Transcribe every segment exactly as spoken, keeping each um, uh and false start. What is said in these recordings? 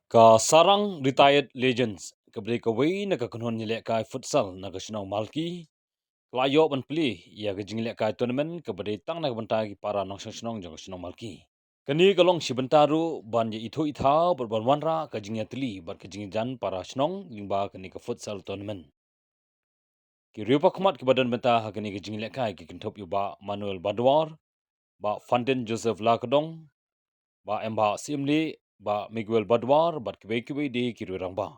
Ka Sarang Retired Legends, kaba dei kawei na ka kynhun ïalehkai futsal na ka shnong Malki, ka la ïoh ban plie ïa ka jingïalehkai tournament kaba dei tang na ka bynta ki para nongshong shnong jong ka shnong Malki. Kane ka long shi bynta ruh ban ïa ithuh ithaw bad ban wanrah ka jingïatylli bad ka jingïajan para shnong lyngba kane ka futsal tournament. Ki riewpakhmat kiba don bynta ha kane ka jingïalehkai ki kynthup ïa u Bah Manuel Badwar, Bah Fantin Joseph Lakdong, Bah Embah Syiemlieh, Bah Miguel Badwar bad kiwei kiwei de ki riewrangbah.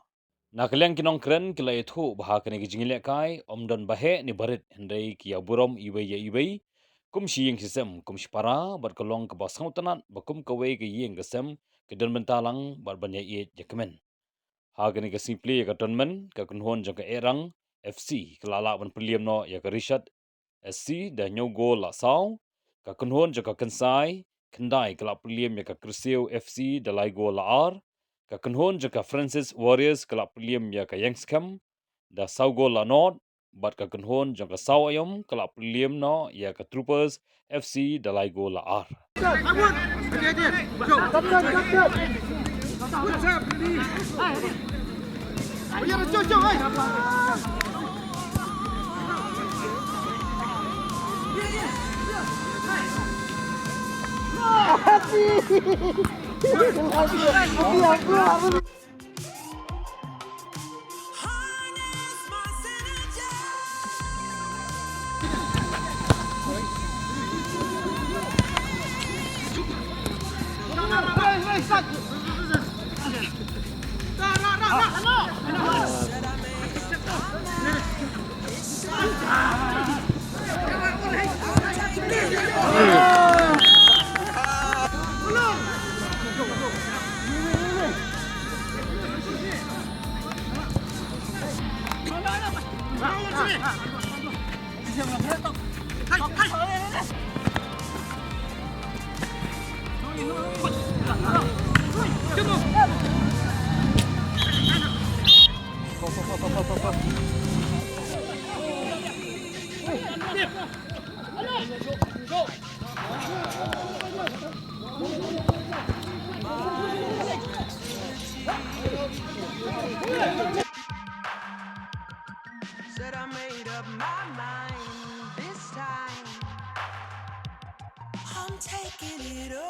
Na ka liang ki nongkren ki la ïathuh ba ha kane ka jingïalehkai ym don ba heh ne ba rit, hynrei ki ïa burom iwei ïa iwei kum shi ïing shi sem, kum shi para, bad ka long kaba sngewtynnat ba kum kawei ka ïing ka sem ki don bynta lang bad ban ïa ïeit ïa kmen. Ha kane ka sngi plie ïa ka tournament, ka kynhun jong ka Ehrang F C ka la lah ban pynliem noh ïa ka Rishad S C da hynñiew gol la saw. Ka kynhun jong ka Kynsai Khyndai ka la pynliem ïa ka Kyrsiew F C da lai gol la ar. Ka kynhun jong ka Francis Warriors ka la pynliem ïa ka Ïengskhem da saw gol la nod. Bad ka kynhun jong ka Saw Aiom ka la pynliem noh ïa ka Troopers F C da lai gol la ar. Said I made up my mind this time. I'm taking it over.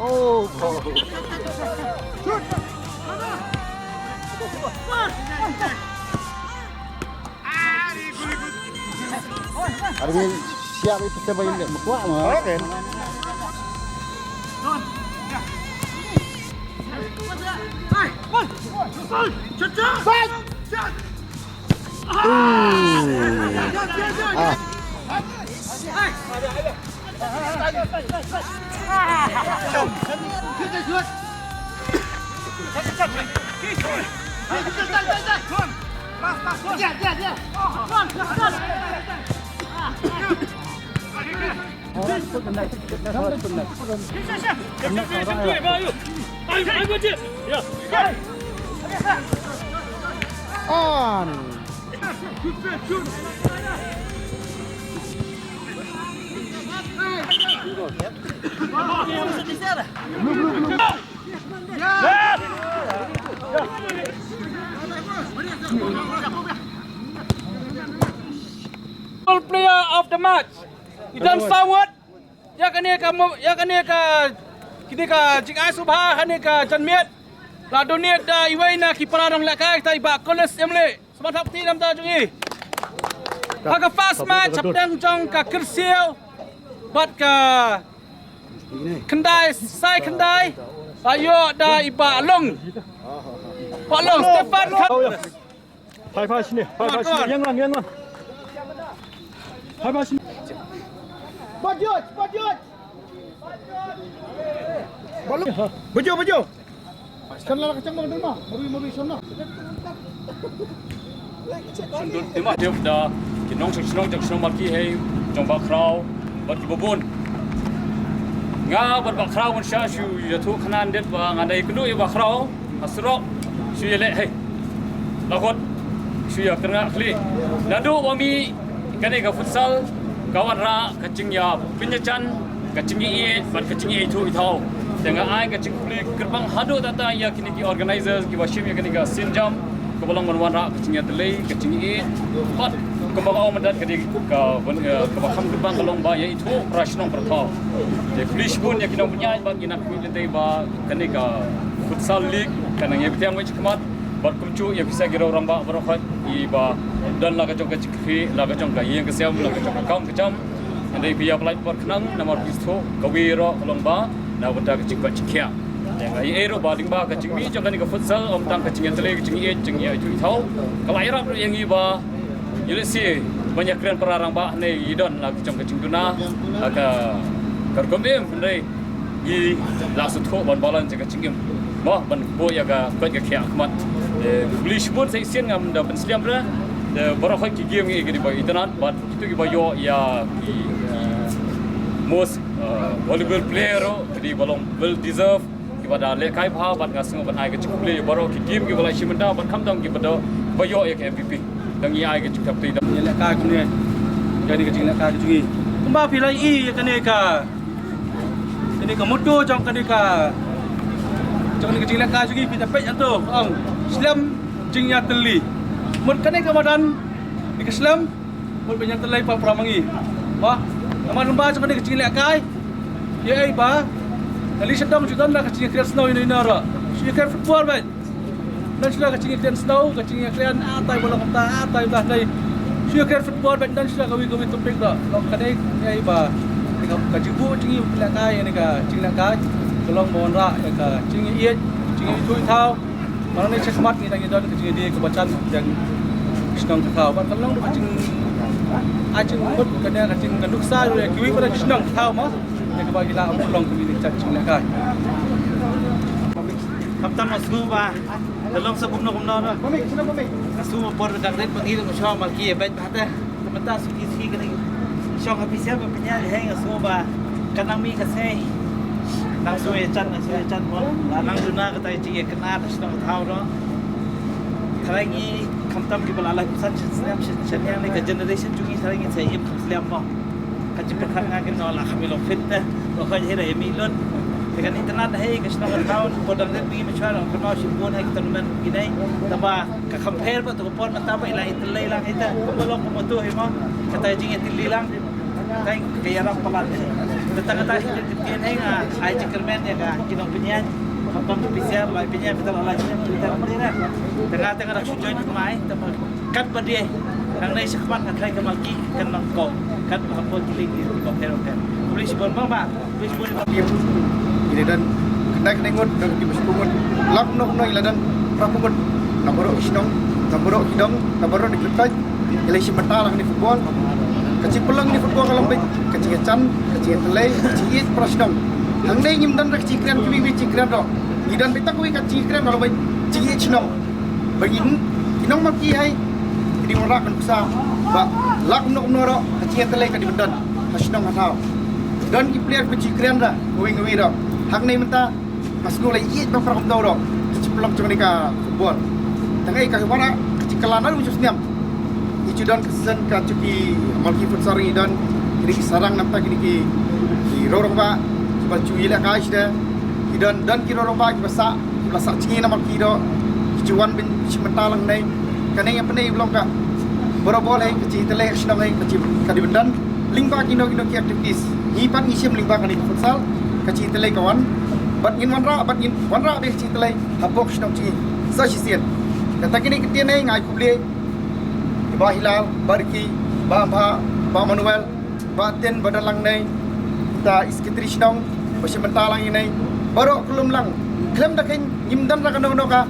Oh, Arwin siap itu saya bayar dekat muka mah. Okay. Ah. On. Player of the match. Idan Sawat. Ïa kane ka mo-, ïa kane ka, kine ka jingai sngewbha ha kane ka janmiet. La donate da iwei na ki para nonglehkai, ita i Bah Collins Syiemlieh. Sngewbha thap kti namar jong i. Ha ka first match hapdeng jong ka Kyrsiew bad ka Khyndai, Sai Khyndai. La ïoh da i Bah Long. Bah Long, Stephen Khan. Phai, phai sini, phai, phai sini. Ïeng lang, ïeng lang. Phai, phai sini. Bajut, bajut. Bajut, bajut. Shon la ka chang ma, ma, marui, marui, shon na. Shon dun, tema, tema da ki nongshong shnong, jong shnong Malki hei, jong Bah Khraw bad kiba bun. Nga bad Bah Khraw ngan sa shu ïathuh khnang, dei ba nga dei kynduh ïa Bah Khraw ha surok, shu ïaleh hei. La khot shu ïa kyrngah khlieh. Naduh ba mih kane ka futsal, ka wanrah ka jingïapynïajan, ka jingïaieit bad ka jingïaithuh ithaw. Te nga ai ka jingkhublei kyrpang haduh katta ïa kine ki organizers kiba shim ïa kane ka sienjam, kaba long ban wanrah ka jingïatylli, ka jingïaieit. Bad kumba nga ong mynta ka dei ka ban, eh, kaba kham kyrpang ka long ba ïaithuh para shnong para thaw. Te khublei shibun ïa ki nongpynïaid bad ngi nang kyrpad lynti ba kane ka futsal league kan nang ïa bteng wei shakhmat. Bad kumjuh ïa phi sa ki rangbah baroh khoit, iba don la ka jong ka jingkyrkhu, la ka jong ka ïing ka sem, la ka jong ka kam ka jam. Hynrei phi ïa pynlait bad khnang namar phi sngewthuh kawei ruh ka long ba na bynta ka jingkoit jingkhiah. Te nga ïa ruh ba lyngba ka jingmih jong kane ka futsal, ym tang ka jingïatylli, ka jingïeit, jingïaithuh ithaw, ka la ïarap ruh ïa ngi ba ïa lehse ban ïakren para rangbah ne ïa don la ka jong ka jingduna, la ka, ka rukom im, hynrei ngi la sngewthuh ban balance ïa ka jingim. Mo, ban buh ïa ka koit ka khiah khmat. Eh, khublei shibun sa shisien, ngam da pynslem re. Eh, baroh khoit ki game ngi ki dei ba itynnad bad kito kiba ïoh ïa ki most, eh, valuable player ruh ki dei ba long well deserve, kiba da lehkai bha, bad nga sngew ban ai ka jingkhublei ïa baroh ki team kiba la shim bynta bad khamtam kiba da, ba ïoh ïa ka M V P. Dang ïa ai ka jingkhublei da. Ïa lehkai kumne. Kane ka jinglehkai ka jong ngi. Kumba phi la ïohi ïa kane ka Kane ka motto jong kane ka, jong kane ka jinglehkai jong ngi, phi da peit hangto, ong, slem jingïatylli. Mut kane ka madan, kane ka slem, mut ban ïatylli para, para ma ngi. Ba, namar lyngba jong kane ka jinglehkai, ïa ai ba, kali sha dong ju don la ka jingïakren snow ino ino ruh. Jingïakren football beit. Don shuwa ka jingïakren snow, ka jingïakren, ah, tai ba long kumta, ah, tai ba tai. Shuwa ka football, bad don shuwa kawei kawei topic ruh. Long kane, ïa ba ka, ka jingbuh jingïalehkai, ïa ka jinglehkai ka long ba wanrah ïa ka jingïaieit, jingïaithuh ithaw. Ba nangne shakhmat ngi dang ïa don ka jingïadei kaba jan jong ka shnong ka thaw. Bad ka long ruh ka jing, ah, jingmut, kane ka jing, ka nuksa ruh ïa kiwei pat ki shnong ka thaw mo. Ïa kaba ki la long kine ki jinglehkai. Khamtam nga sngew ba Ka long sa kumno kumno noh. Nga sngew ba por dang rit ba ngi dang shong Malki ïa beit bha te. Te mynta suki suki kane shong ha phi sha ba pynïaid hei, nga sngew ba ka nang mih ka sngi. Nang sngew ïa jan, nang sngew ïa jan mo. La nang duna kata ka jingïakynad ha shnong ha thaw noh. Tharai ngi khamtam kiba la laiphew san snem sha, sha, sha ne ka generation jong ngi, tharai ngi sa im kham slem mo. Ka jingpyrkhat nga kynnoh la kham ïa long fit te. Ba khot hi da ïa mih lut. Te kan internet hi ka shnong ka town, por dang dep ngi mynshwa long kynnoh shibun ha ki tournament ki nei. Tangba ka compare bad to ka por mynta ba i la i tylli lang hi te. Kumba long kumba to hi mo. Kata jingïatylli lang. Tang ka ïarap palat hi. Tang kata shi ka ktien hi nga ai jingkyrmen ïa ka ki nongpynïaid. Ka pom pisa ba pynïaid, pynïaid, pynïaid, pynïaid. Tang kata nga rak shu join mai, tang katba dei. Hangne shakhmat nga tharai ka Malki kan nang kong. Katba ka pom ki lei ki pom pher pher. Khublei shibun bang ba. Khublei shibun. Ine don khyndai khyndai ngut, don khyndai ngut. Lak noh noh ila don prapngut. Na baroh ki shnong, na baroh ki dong, na baroh ki kyrpad. Ila shim bynta la kane football. Ka jingpynlong kane football ka long beit ka jingïajan, ka jingïatylli, ka jingïeit para shnong. Hangne ngim don re ka jingkren, kiwei kiwei jingkren ruh. Ngi don beit tang kawei ka jingkren ka long beit jingïeit shnong. Ba ngin, ki nong Malki hai, ki dei wanrah kan kusa ba lak noh noh ruh ka jingïatylli ka dei ban don ha shnong ha thaw. Don ki player ba jingkren ruh kawei kawei ruh. Hangne mynta nga sngew la ïeit ba para kumno ruh ka jingpynlong jong kane ka football. Tang ei ka wanrah ka jingkylla naduh u snem. Ngi ju don ka sien ka jong ki Malki Futsal, ngi don kine ki sarang, namar kine ki, ki rong rangbah kiba ju ïalehkai shisha. Ki don, don ki rong rangbah kiba sah, kiba sah jngi na Malki ruh. Ki ju wan ban shim bynta lang nei. Kane nga pynei ba long ka barabor hi ka jingïatylli shnong hi ka jing, ka dei ban don lyngba kino kino ki activities. Ngi pat ngi shim lyngba kane ka futsal ka jingïatylli ka wan. Bad ngin wanrah, bad ngin wanrah beit ka jingïatylli hapoh shnong jngi sa shisien. Kata kine ki ktien hi nga ai khublei ïa Bah Hilal, Bah Ricky, Bah Amha, Bah Manuel, Bah Tin, Bah Dalang nei, ta i secretary shnong ba shim bynta lang ïa nei. Baroh khlem lang, khlem da khein ngim don ra kano kano ka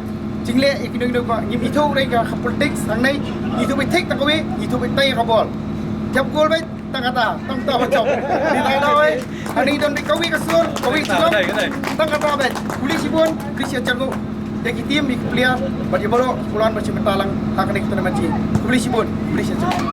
jingleh ïa kino kino ka, ngim ithuh re ka politics hangne. Ithuh beit thik tang kawei, ithuh beit tang ïa ka bol. Jop gol beit tang kata, tang kata ba jop. Ni la dawei. Ani don beit kawei ka sur, kawei ka sur. Tang kata beit. Khublei shibun, khublei shibun ïa ki team, ïa ki player bad ïa baroh ki khun ba shim bynta lang ha kane ka tournament jngi. Khublei shibun, khublei shibun.